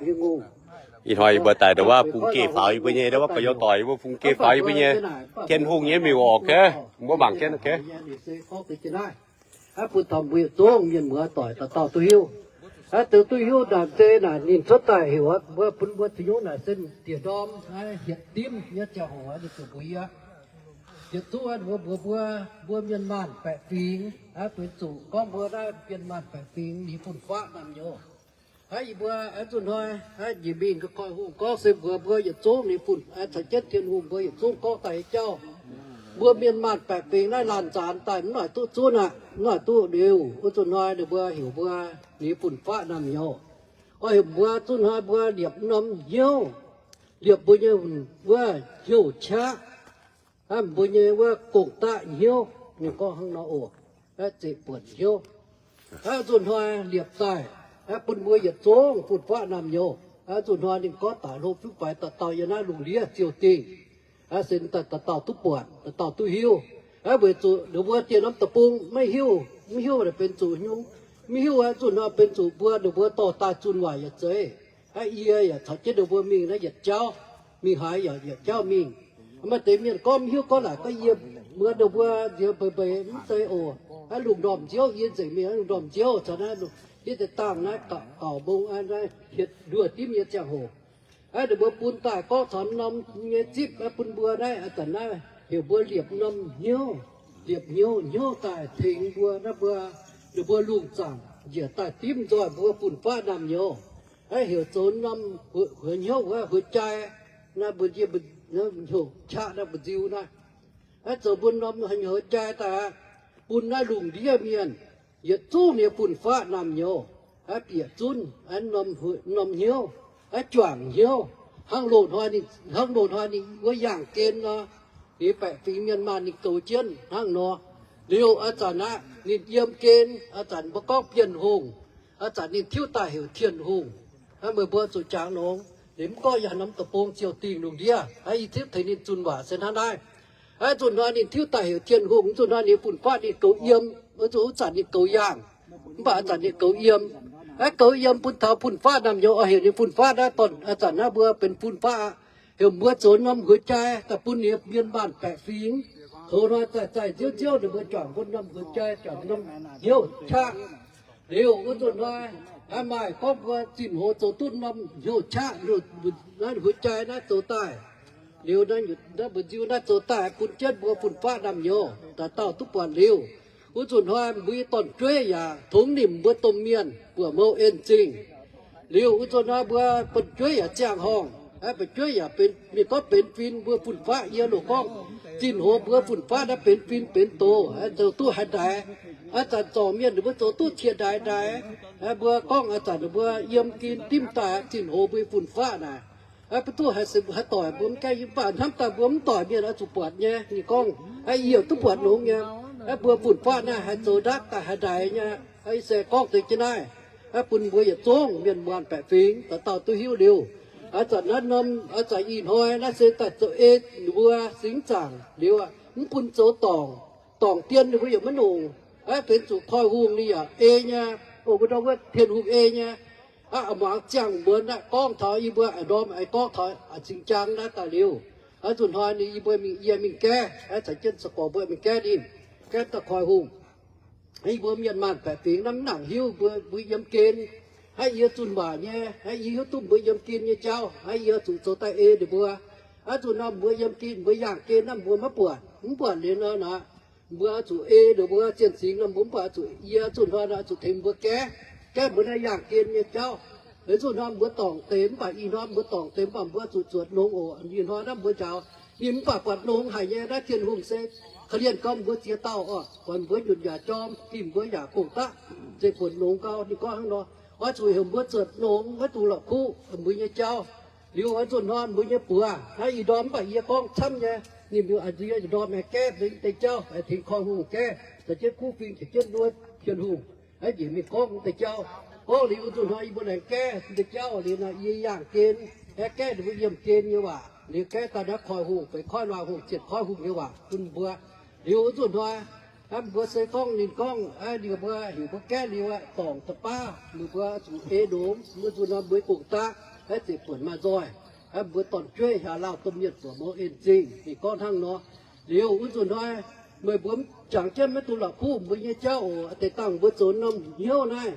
Ih hnoi yie mbuo daaih ndongc wuov bungx geh faaux yie mbuo nyei, ndongc wuov gorx-youz doic yie mbuo bungx geh faaux yie mbuo nyei Tin-Hungh nyei mingh oc, mbuo mangc jienv. Bun taux mbuo yietc zungv mienh muoz doic dauh dauh duqv hiuv. Aa, duqv hiuv naaic se naaic ninh cuotv daaih heuc mbuo, bun mbuo taux nyungc naaic se diex ndorm hietc dimv nyei ziangh hoc ninh zuqc mbuox yie. Yietc zungv mbuo mbuox mbuo, mbuo mienh maanh baeqc fingx, benx zuqc gorngv mbuo naaiv mienh maanh baeqc fingx nyei fun-faqv naamh nyouz. Aa, yie mbuo zuqc hnoi njiec mingh koi hungh gorngv se mbuox mbuo yietc zungv nyei fun, caux jienv Tin-Hungh mbuo yietc zungv gorngv daaih nyei jauv. Mbuo mienh maanh baeqc fingx naaiv laanh nzaanx daaih mv naaic duqv zunv aqv, mv naaic duqv liuz, wuov zuqc hnoi ninh mbuo heuc mbuo nyei fun-faqv naamh nyouz. Oix heuc mbuo zuqc hnoi mbuo liepc norm hnyouv, liepc mbuo nyei wuov hnyouv qaqv, mbuo nyei wuov gong-daqv hnyouv, ninh gorngv hnangv nor oc, zeqc buonc hnyouv. Zuqc hnoi liepc daaih bun mbuo yietc zungv fun-faqv naamh nyouz. Zuqc hnoi ninh gorngv daaih hlo fiuv faix dauh dauh yiem naaiv lungh ndiev ziouc dingh, se dauh dauh duqv buatc, dauh dauh duqv hiuv. Weic zuqc ninh mbuo dieh norm deic-bung maiv hiuv, mv hiuv naaic benx zuqc nyungc, mv hiuv zuqc hnoi benx zuqc mbuo ninh mbuo dorh daaih zunh waaic yietc zeiz. Yie yaac caux jienv ninh mbuo mingh naaiv yietc jauv, mingh haaix yaac yietc jauv mingh. Maaih deix mienh gorngv mv hiuv gorngv naaic gorngv yie mbuo ninh mbuo nziex mbeix mbeix mv zeiz oc. Naaiv lungh ndorm nziouv yie nzengc mingh naaiv lungh ndorm nziouv caux naaiv yie deix dangh naaiv gauh mbong naaiv hietc nduoh dimv nyei ziangh hoc. Ninh mbuo bun daaih gorngv taux norm nyei zipv bun mbuo naaiv, zanc naaiv heuc mbuo liepc norm hnyouv, liepc hnyouv, hnyouv daaih tengx mbuo naaiv mbuo, ninh mbuo lungh zaangc njiec daaih dimv nzoih mbuo fun-faqv naamh nyouz. Heuc zoux norm huox hnyouv wuov huox jai, naaiv mbuo hnyouv qaqv naaiv mbu'nziu naaiv. Zoux bun norm huox jai daaih bun naaiv lungh ndiev mienh yietc zungv nyei fun-faqv naamh nyouz bieqc zunv norm hnyouv, juangc hnyouv, hnangv loz-hnoi ninh, hnangv loz-hnoi ninh wuov yaangh gen nor, ninh baeqc fingx mienh maanh ninh goux jienv hnangv nor. Liuz a'zanc naaiv ninh yiem gen, a'zanc mbuo gorngv Bienh Hungh, a'zanc ninh tiuv daaih heuc Tin-Hungh. Meih mbuo zuqc jangx longx, ninh mv gorngv yaac norm deic-bung ziouc dingh lungh ndiev. Yie zipv tengx ninh zunh waac se hnangv naaiv. Zuqc hnoi ninh tiuv daaih heuc Tin-Hungh, zuqc hnoi ninh fun-faqv ninh goux yiem, zuqc wuov zanc ninh goux yaangh, mv baac a'zanc ninh goux yiem. Goux yiem bun taux fun-faqv naamh nyouz oix heuc ninh fun-faqv naaiv dorn, a'zanc naaiv mbuo benx fun-faqv aqv. Heuc mbuo zoux norm huox jai daaih bun ninh mienh maanh baeqc fingx. Tov hnoi zaih zaih nziouv nziouv ninh mbuo juangc bun norm huox jai, juangc norm hnyouv qaqv. Liuz wuov zuqc hnoi maaih gorngv mbuo zinh hoz zoux duqv norm hnyouv qaqv, naaiv huox jai naaiv zoux daaih, liuz naaiv mbu'nziu naaiv zoux daaih bun jienv mbuo fun-faqv naamh nyouz dauh dauh duqv buatc liuz, wuov zuqc hnoi mbuo nyei dorn-jueiv yaac tongx nimc mbuo domh mienh buoz-mouz en zingh. Liuz wuov zuqc hnoi mbuo bun jueiv yaac ziangh horngh, bun jueiv yaac benx, mienh gorngv benx fin mbuo fun-faqv, yie loz gorngv zinh hoz mbuo fun-faqv naaiv benx fin benx doz, zoux duqv haaix ndaix. Aa, zanc zorngc mienh ninh mbuo zoux duqv cie ndaix ndaix. Mbuo gorngv aa, zanc ninh mbuo yiem gen dimv daaih zinh hoz mbuo fun-faqv naaic, mv duqv haaix doic mbuo mv gaengh, mv baac hnamv daaih mbuo mv doic mienh oix zuqc buatc nyei. Ninh gorngv, yie duqv buatc longx nyei. Mbuo fun-faqv naaiv haih zoux ndapv daaih haaix ndaix nyei. Ih se gorngv deix jienv naaiv, bun mbuo yietc zungv mienh muoz baeqc fingx dauh dauh duqv hiuv liuz, aa, zanc naaiv norm, aa, zanc ih hnoi naaiv se daaih zoux ei ninh mbuo singx zaangc liuz, mv bun zoux dorngc, dorngc dien ninh mbuo yaac maiv longc. Benx zuqc koiv-hungh ninh yaac ei nyei, o, mbuo ndorm wuov Tin-Hungh ei nyei. Aa, muangx ziangh muonz aqv, gorngv taux yie mbuo a'ndorm aengx gorngv taux a'cingx jaang naaiv daaih liuz, aa, zuqc hnoi ninh yie mbuo mingh, yie mingh gaeqv, aa, caux jienv sa'gorx mbuo mingh gaeqv ninh, gaeqv daaih koiv-hungh. Yie mbuo mienh maanh baeqc fingx naaiv mv nangc hiuv mbuo, mbuo yiem gen. Aa, yie zunh waac nyei, aa, yie hiuv duqv mbuo yiem gen nyei jauv. Aa, yie zuqc zoux daaih ei ninh mbuo. Aa, zuqc nor mbuo yiem gen, mbuo yaangh gen naaiv mbuo maiv buatc, mv buatc liuz nor naaic, mbuo zuqc ei ninh mbuo zienh singx nor mbuo mv buatc, zuqc yie zunh hnoi nor zuqc tengx mbuo gaeqv, gaeqv mbuo naaiv yaangh gen nyei jauv. Zunh hnoi mbuo dorngc deix mv baac ih hnoi mbuo dorngc deix mv baac mbuo zuqc zuotc longx oc. Ih hnoi naaiv mbuo njaaux ninh mv baac buatc longx haic nyei. Naaiv Tin-Hungh se korv-lienh gau mbuo ziex dauh oc, buatc mbuo nyunc yaac jorm, gimh mbuo yaac gong-daqv, zeiz buonc longx gau. Ninh gorngv hnangv nor, oix zuqc heuc mbuo zuotc longx, maiv dungx la'kuqv mbuo nyei jauv. Liuz oix zuqc hnoi mbuo nyei buoz naaiv ih ndorm mv baac yie gorngv camv nyei, ninh mbuo a'ndorm aengx gaeqv deix jauv, aengx tengx koiv-hungh gaeqv, caux jienv kuv fing, caux jienv nduov Tin-Hungh, aengx njiec mingh gorngv deix jauv. Gorngv liuz zuqc hnoi yie mbuo laengz gaeqv deix jauv liuz nor, yie yaangh gen, aengx gaeqv ninh mbuo yiem gen nyei waac, liuz gaeqv daaih naaiv koiv-hungh, feix koiv luangh-hungh, zietc koiv-hungh nyei waac bun mbuo. Liuz zuqc hnoi mbuo se gorngv ninh gorngv, ninh mbuo heuc mbuo gaeqv liuz, dorngc da'baav, ninh mbuo zuqc ei longx, mbuo zuqc nor mbuo gong-daqv. Aeqv, ziepc buonc maaih nzoih. Aeqv, mbuo dorn-jueiv hiaax lauh domh mienh buoqc mouz en zingh. Ninh gorngv hnangv nor. Liuz wuov nzunc hnoi, meih mbuo jangx jienv maiv dungx la'kuqv mbuo nyei jauv oc. Deix dangh mbuo zoux norm hnyouv naaiv,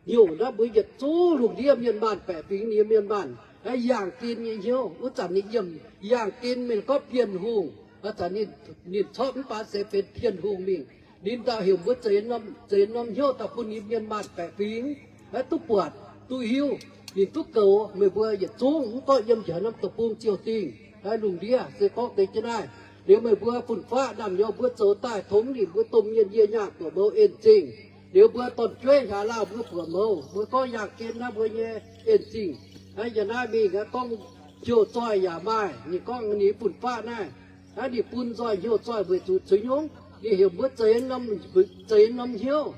hnyouv naaiv mbuo yietc zungv lungh ndiev mienh maanh baeqc fingx nyei mienh maanh, aeqv, yaangh gen nyei hnyouv. Wuov zanc ninh yiem yaangh gen mienh gorngv Bienh Hungh. Wuov zanc ninh, ninh corc mv baac se benx Bienh Hungh mingh. Ninh daaih heuc mbuo zeix norm, zeix norm hnyouv daaih bun ninh mienh maanh baeqc fingx, aeqv, duqv buatc, duqv hiuv, ninh duqv goux. Meih mbuo yietc zungv mv gorngv yiem njaaux norm deic-bung ziouc dingh, aeqv, lungh ndiev se gorngv deix jienv naaiv. Liuz meih mbuo fun-faqv naamh nyouz mbuo zoux daaih tongx ninh mbuo domh mienh yie nyaanh buoqc mouz en zingh. Liuz mbuo dorn-jueiv hiaax lauh mbuo buoqc mouz, mbuo gorngv yaangh gen naaiv mbuo nyei en zingh. Aeqv, yiem naaiv mingh aeqv, gorngv hnyouv zoih yaac maaih. Ninh gorngv ninh fun-faqv naaiv, aeqv, ninh bun nzoih hnyouv zoih weic zuqc ceix nyungc. Ninh heuc mbuo zeix norm, zeix norm hnyouv,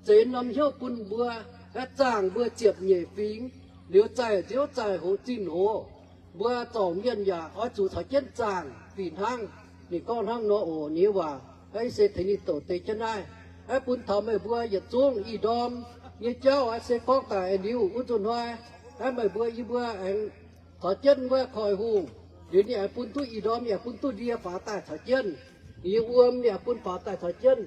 zeix norm hnyouv bun mbuo, aeqv, zaangh mbuo ziepc nyeic fingx, liuz zaih nziouv zaih hoz zinh hoz. Mbuo zorc mienh yaac oix zuqc caux jienv zaangh fih hnangv. Ninh gorngv hnangv nor oc. Ninh waac aeqv, se tengx ninh douc deix jienv naaiv. Aeqv, bun taux meih mbuo yietc zungv ih ndorm nyei jauv aeqv, se gorngv daaih liuz wuov nzunc hnoi, aeqv, meih mbuo yie mbuo aengx caux jienv wuov koi hungh. Liuz ninh aengx bun duqv ih ndorm, yaac bun duqv ndie faaux daaih caux jienv. Ninh nyei wuom yaac bun faaux daaih caux jienv.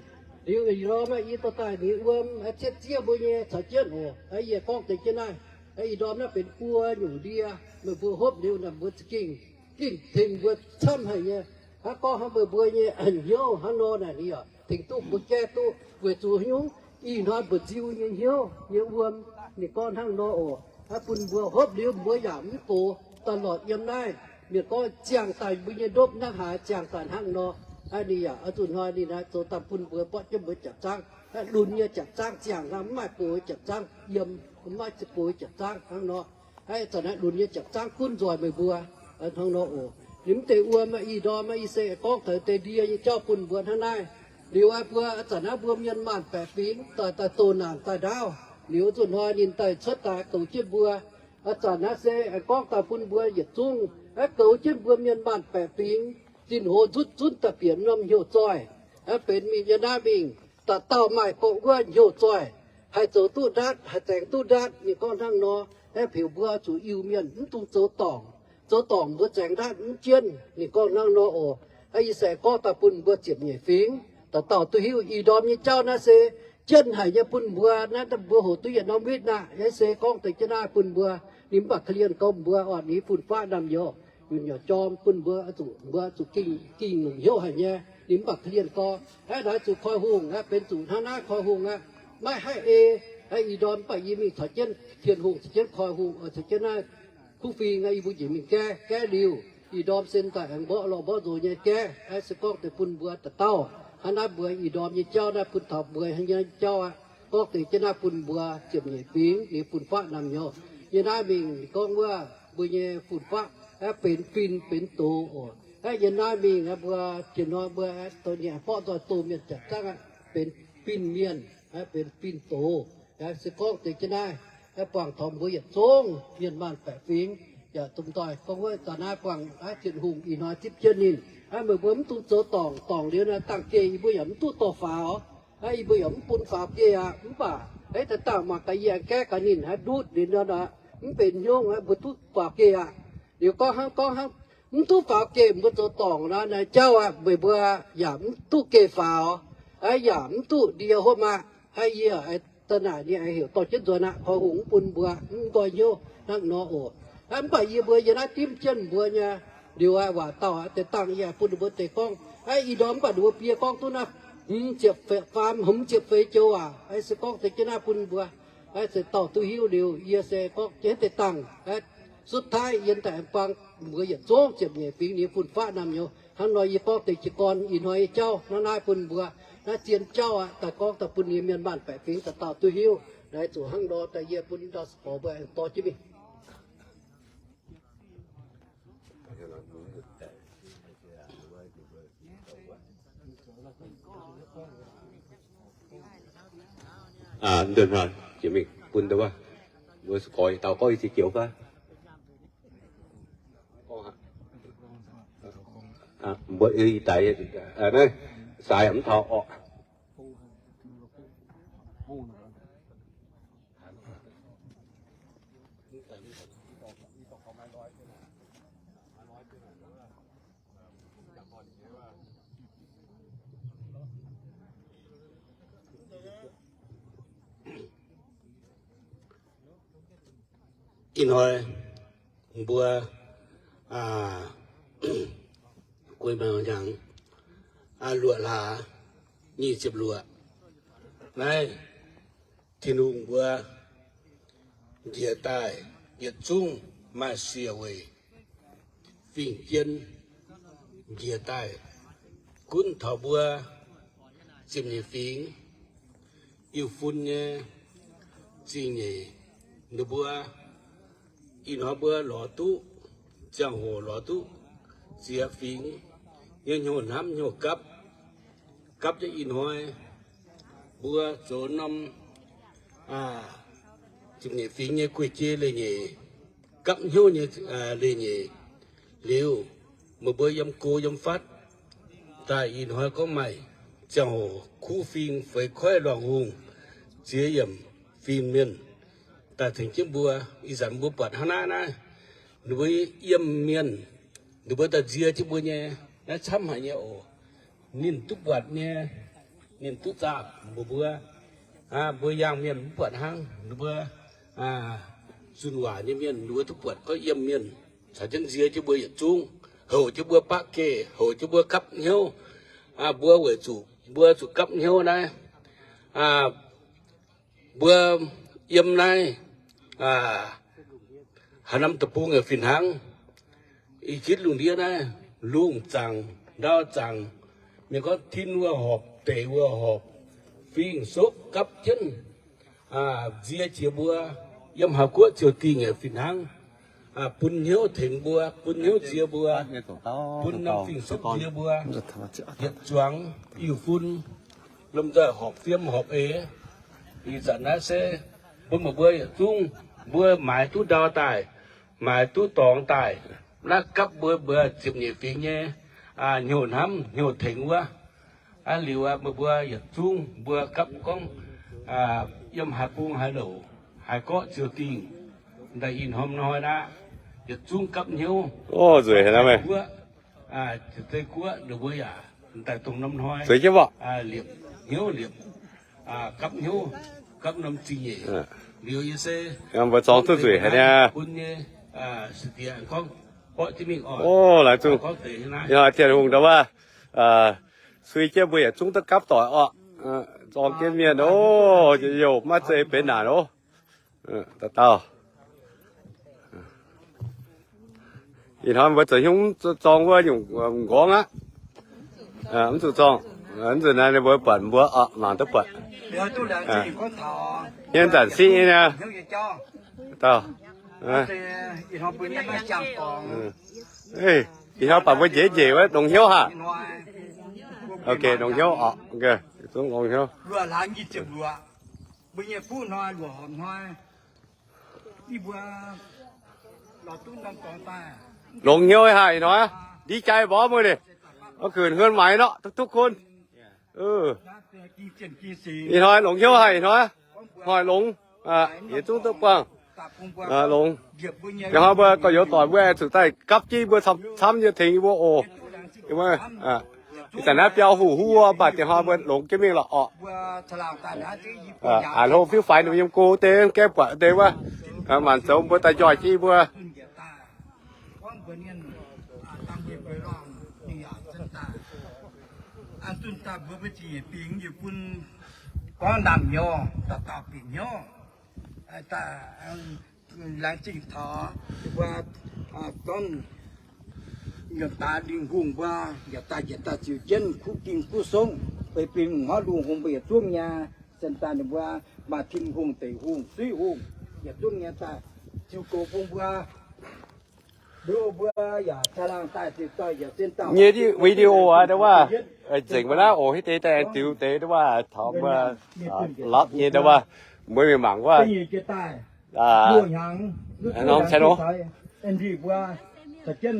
Liuz ih ndorm aeqv, yie dorh daaih ninh nyei wuom aeqv, cietv zieqv mbuo nyei caux jienv oc. Aeqv, yie gorngv deix jienv naaiv, aeqv, ih ndorm naaiv benx buo nyungc ndie. Meih mbuo hopv liuz naaic mbuo za'gengh, gengh tengx mbuo camv haic nyei. Hnangv gorngv hnangv meih mbuo nyei hnyouv hnangv nor naaic, ninh yaac tengx duqv mbuo gaeqv duqv weic zuqc haaix nyungc. Ih hnoi mba'nziu nyei hnyouv nyei wuom, ninh gorngv hnangv nor oc. Aeqv, bun mbuo hopv liuz mbuo yaac mv gox daaih lorz yiem naaiv. Mienh gorngv ziangh daaih mbuo nyei ndopv naaiv haaix ziangh daaih hnangv nor. Aeqv, ninh yaac oix zuqc hnoi ninh naaiv zoux daaih bun mbuo borqv jienv mbuo japc zaangv. Aeqv, lunx nyei japc zaangv ziangh hnangv, mv maaih gox japc zaangv yiem, mv maaih gox japc zaangv hnangv nor. Aeqv, zanc naaiv lunx nyei japc zaangv gunv nzoih meih mbuo hnangv nor oc. Ninh mv deix wuom aeqv, ih ndorm aeqv, yie se gorngv taux deix ndie nyei jauv bun mbuo hnangv naaiv. Liuz aeqv, mbuo zanc naaiv mbuo mienh maanh baeqc fingx daaih, daaih doh naanc daaih ndaauv. Liuz nzunc hnoi ninh daaih cuotv daaih goux jienv mbuo. Zanc naaiv se aengx gorngv daaih bun mbuo yietc zungv aeqv, goux jienv mbuo mienh maanh baeqc fingx, zinh hoz nzutv zunv daaih bieqc norm hnyouv zoih. Aeqv, benx mingh yiem naaiv mingh, dauh dauh maaih gorngv wuov hnyouv zoih, haih zoux duqv ndaatv, haih zaengx duqv ndaatv. Ninh gorngv hnangv nor, aeqv, heuc mbuo zuqc Iu-Mienh mv dungx zoux dorngc. Zoux dorngc mbuo zaengx ndaatv mv jienv. Ninh gorngv hnangv nor oc. Aeqv, yie se gorngv daaih bun mbuo ziepc nyeic fingx dauh dauh duqv hiuv. Ih ndorm nyei jauv naaiv se jienv haic nyei bun mbuo. Naaiv mbuo hoqc duqv yietc norm witv aqv. Aeqv, se gorngv deix jienv naaiv bun mbuo, ninh mv baac korv-lienh gorngv mbuo oc, ninh fun-faqv naamh nyouz, yunh nyouc jorm bun mbuo, zuqc mbuo zuqc gengh, gengh longc hnyouv haic nyei. Ninh mv baac korv-lienh gorngv, aeqv, naaiv zuqc koi hungh aqv, benx zuqc hnangv naaiv koi hungh aqv, maiv haih ei. Aeqv, ih ndorm mv baac yie mingh caux jienv Tin-Hungh, caux jienv koi hungh, caux jienv naaiv kuv fing aqv, yie mbuo njiec mingh gaeqv, gaeqv liuz, ih ndorm se daaih aengx mborqv lorh mborqv nzox nyei gaeqv. Aeqv, se gorngv deix bun mbuo dauh dauh. Hnangv naaiv mbuo ih ndorm nyei jauv naaiv bun taux mbuo nyei jauv aqv. Gorngv deix jienv naaiv bun mbuo ziepc nyeic fingx, ninh fun-faqv naamh nyouz. Yiem naaiv mingh gorngv wuov mbuo nyei fun-faqv aeqv, benx fin benx doz oc. Aeqv, yiem naaiv mingh aeqv, mbuo jiex nor mbuo aeqv, douz nyei aeqv, borqv nzoih doh mienh japc zaangv aqv, benx fin mienh, aeqv, benx fin doz. Aeqv, se gorngv deix jienv naaiv aeqv, buangh taux mbuo yietc zungv mienh maanh baeqc fingx yaac dongh doix gorngv wuov zanc naaiv buangh aeqv, Tin-Hungh ih hnoi zipv jienv ninh. Aeqv, meih mbuo mv dungx zoux dorngc, dorngc liuz naaiv dangh geh yie mbuo yaac mv duqv dorh faaux. Aeqv, yie mbuo yaac mv bun faaux geh aqv. Mv baac aeqv, daaih dangh mangc gaax yie aengx gaeqv gaax ninh haaix ndutv liuz nor aqv, mv benx hnyouv aqv, mbuo duqv faaux geh aqv. Liuz gorngv hnangv, gorngv hnangv mv duqv faaux geh, mbuo zoux dorngc naaiv, naaiv jauv aqv, meih mbuo yaac mv duqv geh faaux, aeqv, yaac mv duqv ndie hopv aqv. Aeqv, yie aeqv, da'naaic ninh aengx heuc dorh jienv nzuonx aqv, koi hungh mv bun mbuo, mv nqoi hnyouv hnangv nor oc. Aeqv, mv baac yie mbuo yiem naaiv dimv jienv mbuo nyei, liuz aeqv, waac dauh aeqv, deix dangh yie aeqv, bun ninh mbuo deix gorngv, aeqv, ih ndorm mv baac ninh mbuo biei gorngv duqv naaiv hmz ziepc faam, hmz ziepc feix joux aac. Aeqv, se gorngv deix jienv naaiv bun mbuo, aeqv, se dauh duqv hiuv liuz, yie se gorngv jienv deix dangh aeqv, สุดท้าย yie daaih aengx buangh mbuo yietc zungv ziepc nyeic fingx ninh fun-faqv naamh nyouz. Hnangv nor yie gorngv deix jiez gorn ih hnoi nyei jauv hnangv naaiv bun mbuo. Naaiv zien jauv aqv, daaih gorngv daaih bun ninh mienh maanh baeqc fingx dauh dauh duqv hiuv. Naaiv zuqc hnangv nor daaih yie bun dauh se gorx mbuo aengx dorh jienv mingh. Aa, ndortv hnoi jiex mingh bun ndau wuov, mbuo se gorx dauh gorngv i ziex joux fai? Mbuo i daic, naaiv saaix mv taux orqc. Ih hnoi mbuo, aa, guei maengx hnyangx, aa, luoqc hlaax nyic ziepc luoqc naaiv, Tin-Hungh mbuo njiec daaih yietc zungv maaih siec weic fingx jien njiec daaih gunv taux mbuo ziepc nyeic fingx Iu-fun nyei zingh nyeic. Ninh mbuo ih hnoi mbuo lorz duqv ziangh hoc, lorz duqv ziex fingx nyei hnyouv hnamv hnyouv gapv, gapv jienv ih hnoi mbuo zoux norm, aa, ziepc nyeic fingx nyei guei-jei leiz-nyeic, gapv hnyouv nyei, aa, leiz-nyeic liuz, meih mbuo yiem go yiem fatv daaih ih hnoi gorngv maaih ziangh hoc kuv fing feix koiv luangh hungh ziex yiemc fingx mienh daaih tengx jienv mbuo. Ih zanc mbuo buatc hnangv naaiv naaiv, ninh mbuo yiem mienh, ninh mbuo daaih nzie jienv mbuo nyei naaiv camv haic nyei oc. Ninh duqv buatc nyei, ninh duqv zaah mbuox mbuo, aa, mbuo yangh mienh mv buatc hnangv, ninh mbuo, aa, zunh waac nyei mienh, ninh mbuo duqv buatc gorngv yiem mienh caux jienv nzie jienv mbuo yietc zungv, houc jienv mbuo baqv geh, houc jienv mbuo gapv hnyouv, aa, mbuo weic zuqc mbuo zuqc gapv hnyouv naaiv, aa, mbuo yiem naaiv, aa, haaix norm deic-bung yaac fih hnangv. Ih jitv lungh ndiev naaiv, lungh zaangc, ndau zaangc, mienh gorngv tin wuov horpc, deic wuov horpc, fingx sopv gapv jienv, aa, nzie jiex mbuo, yiem haaix guoqv ziouc dingh yaac fih hnangv, aa, bun hnyouv tengx mbuo, bun hnyouv nzie mbuo, bun norm fingx sopv nzie mbuo, yietc zuangx Iu-fun lomh nzoih horpc fiem horpc eix. Ih zanc naaiv se bun meih mbuo yietc zungv mbuo maaiz duqv ndau daaih, maaiz duqv dorngx daaih, naaiv gapv mbuo, mbuo ziepc nyeic fingx nyei, aa, hnyouv hnamv hnyouv tengx wuov. Aa, liuz aqv, meih mbuo yietc zungv mbuo gapv gorngv, aa, yiem haaix bung haaix louc, haaix gorqv ziouc dingh, daaih ih hnoi hnoi naaiv, yietc zungv gapv hnyouv. Ov, nzueic haic nor meih. Guoqv, aa, zeiv guoqv ninh mbuo yaac daaih dongh norm hnoi, zueiz jienv mborqv, aa, liepc hnyouv liepc, aa, gapv hnyouv, gapv norm zingh nyeic. Liuz yie se mbuo zorngx duqv nzueic haic niaa. Bun nyei, aa, se diex gorngv borqv jienv mingh oc. Ov, laengz zingh. Gorngv deix naaiv, Tin-Hungh ndau wuov, aa, sui jienv mbuo yietc zungv duqv gapv doic oc. Zorng jienv mienh oc, youh maiv zeiz benx naanc oc. Dauh dauh. Ih hnoi mbuo zoux hnyouv mv zuqc zorng wuov nyungc m'nqorngv aqv. Mv zuqc zorng. Mv zuqc naaiv ninh mbuo buatc mbuo oc, mangc duqv buatc. Hmien zanc siqv niaa. Dauh. Ih hnoi baac mbuo njiec njiec wuov longx hnyouv haic. Ok, longx hnyouv oc. Zungv longx hnyouv. Longx hnyouv haic ih hnoi. Ndie jai mborqv mbuo ninh. Oix gửi hơn maiv nor, duqv duqv kun. Ih hnoi longx hnyouv haic ih hnoi. Hnoi longx. Yietc zungv duqv buangh. Longx. Ih hnoi mbuo gorx-youz doic mbuo aengx zuqc daaih gapv jienv mbuo camv nyei tengx yie mbuo oc. Ih zanc naaiv biauv huv huv mv baac ih hnoi mbuo longx jienv mingh lorqc oc. Aa, hlo fiuv faix ninh yiem go deix gaeqv buatc deix wuov. Maanc zoux mbuo daaih njoih jienv yie mbuo. Gorngv namh nyouz, dauh dauh bieqc hnyouv. Laengz zingh taux mbuo gorngv nyiemc daaih lingh hungh mbuo, yietc daaih yietc daaih ziux jienv kuv ging kuv songv, beiv bingx hnoi lungh hungh mbuo yietc zungv nyei, sen daaih ninh mbuo maaih Tin-Hungh, deic hungh, suiv hungh, yietc zungv nyei daaih ziux goux bun mbuo. Nyei video aqv, nduov wuov, nzengc mbuo naaiv oc, hiuv deix daaih diux deix nduov wuov, taux mbuo lopv nyei nduov wuov, mbuo mingh mangc wuov. Norm channel,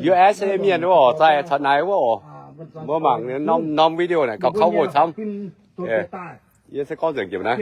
U S A mienh wuov oc, zaih caux naaiv wuov oc, mbuo mangc norm norm video naaic gauh kouv mbuo camv. Yie se gorngv nzengc jiex naaiv.